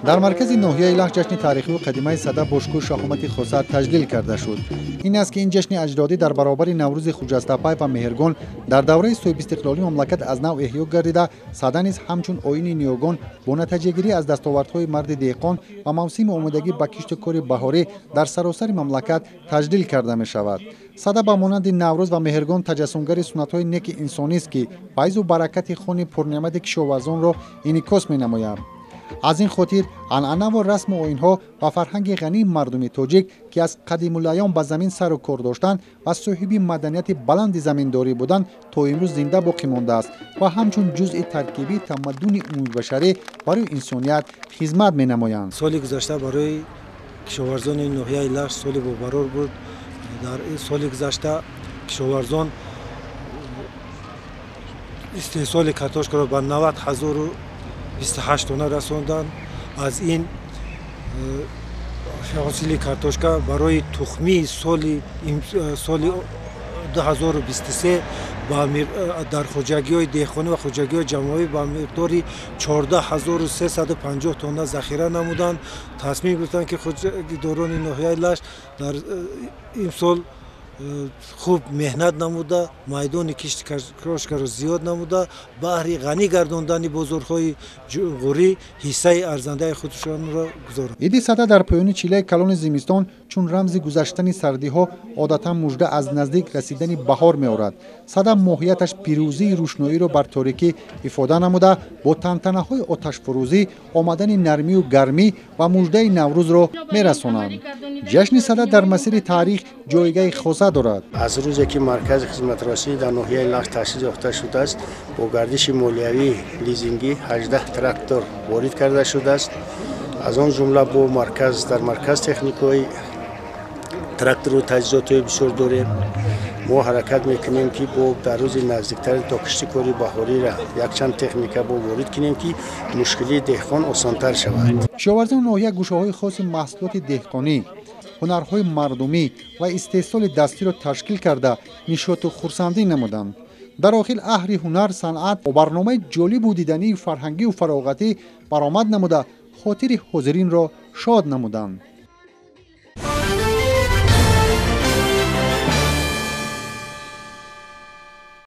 Дар маркази ноҳияи Лахш ҷашни таърихию қадимаи Сада бо шукӯҳу шаҳомати хоса таҷлил карда шуд. Ин аст, ки ин ҷашни аҷдодӣ дар баробари Наврӯзи Хуҷастапай ва Меҳргон дар давраи соҳибистиқлолии мамлакат аз нав эҳё гардида, Сада низ ҳамчун оини ниёгон бо натиҷагирӣ аз дастовардҳои марди деҳқон ва мавсими омодагӣ ба кишту кори баҳорӣ дар саросари мамлакат таҷлил карда мешавад. Сада ба монанди Наврӯз ва Меҳргон таҷассумгари суннатҳои неки инсонист, ки файзу баракати хони пурнеъмати кишоварзонро инъикос менамояд. Аз ин хотир анъанаву расму оинҳо ва фарҳанги ғании мардуми тоҷик, ки аз қадимулайём ба замин сару кор доштанд ва соҳиби маданияти баланди заминдорӣ буданд, то имрӯз зинда боқӣ мондааст ва ҳамчун ҷузъи таркибии тамаддуни умумибашарӣ барои инсоният хизмат менамоянд. Соли гузашта барои кишоварзони ноҳияи Лахш соли бобарор буд. Дар соли гузашта кишоварзон истеҳсоли картошкаро ба 90 028 тонна расонданд. Аз ин ҳосили картошка барои тухмии соли 2023 дар хоҷагиҳои деҳқонӣ ва хоҷагиҳои ҷамъиявӣ ба миқдори 14 350 тонна захира намуданд. Тасмим гирифтанд, ки хоҷагидорони ноҳияи Лашт дар имсол хуб меҳнат намуда, майдони кишти картошкаро зиёд намуда, баҳри ғанӣ гардондани бозорҳои ҷумҳурӣ ҳиссаи арзандаи худшонро гузоранд. Иди Сада дар поёни чилаи калони зимистон, чун рамзи гузаштани сардиҳо, одатан мужда аз наздик расидани баҳор меорад. Сада моҳияташ пирӯзии рӯшноиро бар торикӣ ифода намуда, бо тантанаҳои оташфурӯзӣ омадани нармию гармӣ ва муждаи Наврӯзро мерасонанд. Ҷашни Сада дар масири таърих ҷойгаҳи хоса дорад. Аз рӯзе ки маркази хизматрасонӣ дар ноҳияи Лахш таъсис ёфта шудааст, бо гардиши молиявии лизингӣ 18 трактор ворид карда шудааст. Аз он ҷумла бо марказ дар марказ техникаҳои трактору таҷҳизотҳои бисёр дорем. Мо ҳаракат мекунем, ки бо дар рӯзи наздиктари то кишти кори баҳориро якчанд техника бо ворид кунем, ки мушкилии деҳқон осонтар шавад. Кишоварзони ноҳия гӯшаҳои хоси маҳсулоти деҳқонӣ, ҳунарҳои мардумӣ ва истеҳсоли дастиро ташкил карда, нишоту хурсандӣ намуданд. Дар охир аҳли ҳунар, санъат бо барномаи ҷолибу дидании фарҳангию фароғатӣ баромад намуда, хотири ҳозиринро шод намуданд.